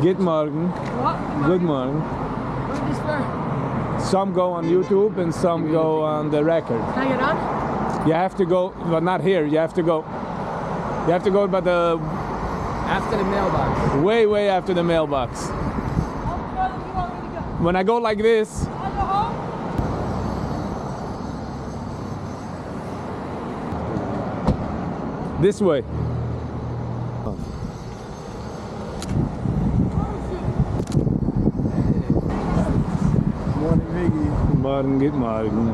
גוט מארגן. Good morning. Some go on YouTube and some go on the record. Can I get on? You have to go, but not here. You have to go. You have to go by the After the mailbox. Way, way after the mailbox. How far do you want me to go? When I go like this, I go home? This way. Morning, Miggy. מארגן, גוט מארגן.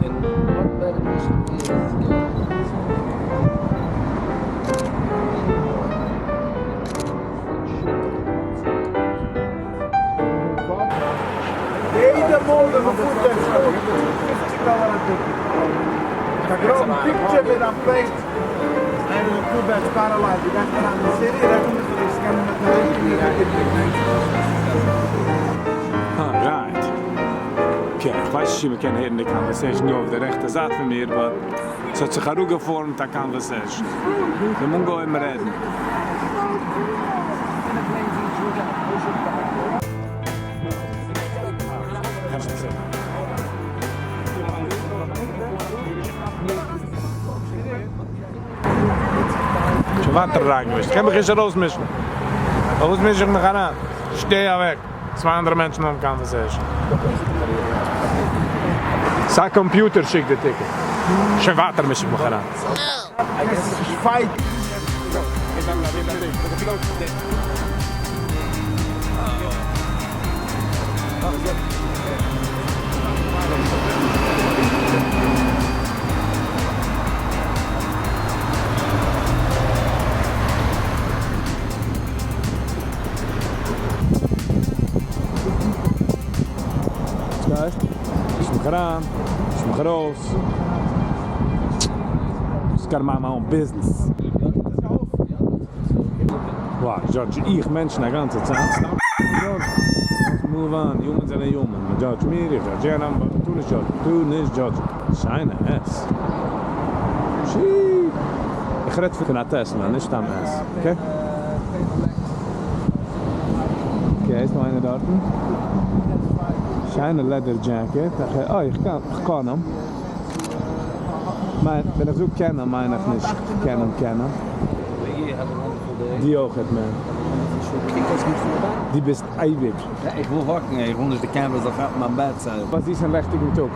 And what better mission is יעדע מאל ווען מען פארט אין שטאט, 50 דאלער א ticket. א גראבן picture מיט א plate. איינער זאגט, too bad, paralyzed. דו גייסט אריין אין city, רעכענען זיי דיר scan ען מיט די הענט און די ticket. Alright. Okay, איך ווייס נישט צו מ'קען הערן די conversation דא אויף די רעכטע זייט פון מיר, but עס האט זיך אראפגעפארמט א conversation. מיר האבן אנגעהויבן רעדן. שוין ווייטער אריינגעמישט. איך קען מיך נישט ארויסמישן. פארוואס מיש איך מיך אריין? שטיי אוועק. צוויי אנדערע מענטשן האבן conversation. ס'א computer שיקט די ticket. שוין ווייטער מיש איך מיך אריין. Fight. וואס הייסט? מיש מיך אריין, מיש מיך ארויס. Just gotta mind my own business. Wow, judge איך מענטשן א גאנצע צייט. Stop judge. Let's move on. Humans זענען human. מען judge מיר, איך judge יענעם, but טו נישט judge. טו נישט judge. שיינע S. Shee. איך רעד פון א Tesla, נישט סתם S. Okay? Okay, איז דא איינער דארטן? שיינע leather jacket. Oh, איך קען, איך קען אים. מיין, ווען איך זאג קענען, מיין איך נישט קענען, קענען. די אויך, man. דו ביסט אייביג. Ja, איך וויל walk ן, איך וויל נישט די camera זאל כאפן מיין bad side. וואס איז א לעכטיגן טאג?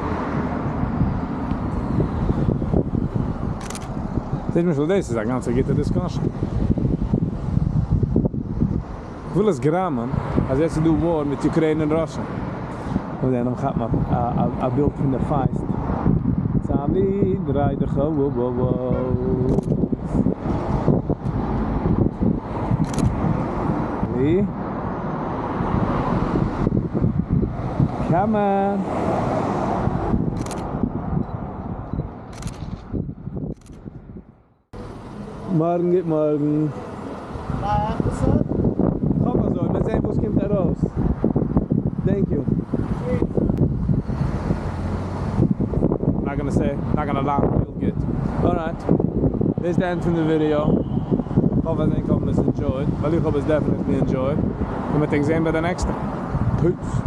זעט מיר שוין, דאס איז א גאנצע גוטע discussion. איך וויל עס גראמען, אז יעצט איז דא war מיט Ukraine און Russia. און דאן כאפט מען א בילד פון דער פייסט. צאמי, דריי דיך, וואו, וואו, וואו. ווי? Come on. מארגן, גוט מארגן. קום אזוי, מיר זעען וואס קומט ארויס. Thank you. Not gonna say, not gonna lie, feel good. All right, this is the end from the video. האף אז ענק האבן עס enjoyed. ווייל איך האב עס definitely enjoyed. און מיר זעען ביי די next. Peace.